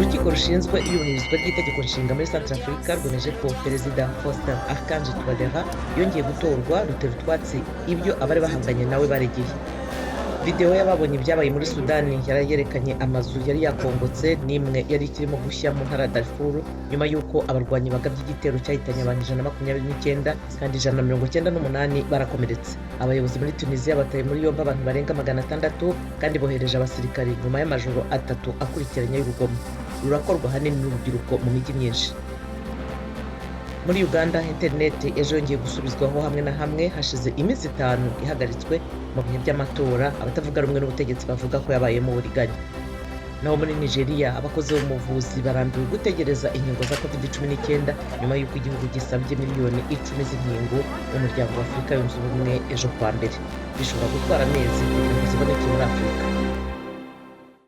Urukiko rushinzwe iyubahirizwa ry'itegeko nshinga muri Centrafrica rwemeje ko Perezida Faustin Archange Touadera yongeye gutorwa, rutera utwatsi ibyo abari bahanganye nawe baregeye. Videwo y'ababonye ibyabaye muri Sudani yari yerekanye amazu yari yakongotse n'imwe yari ikirimo gushya mu ntara ya Darfur, nyuma y'uko abarwanyi bagabye igitero cyahitanye abantu 129 kandi 198 barakomeretse. Abayobozi muri Tunisia bataye muri yombi abantu barenga 600 kandi bohereje abasirikari nyuma y'amajoro 3 akurikiranye y'urugomo rurakorwa ahanini n'urubyiruko mu mijyi myinshi. Muri Uganda, interineti ejo yongeye gusubizwaho hamwe na hamwe hashize iminsi 5 ihagaritswe mu bihe by'amatora abatavuga rumwe n'ubutegetsi bavuga ko yabayemo uburiganya. Naho muri Nigeria, abakozi b'ubuvuzi barambiwe gutegereza inkingo za COVID-19 nyuma y'uko igihugu gisabye miliyoni 10 z'inkingo mu Muryango wa Afurika Yunze Ubumwe ejo kuwa mbere. Bishobora gutwara amezi kugira ngo ziboneke muri Afurika.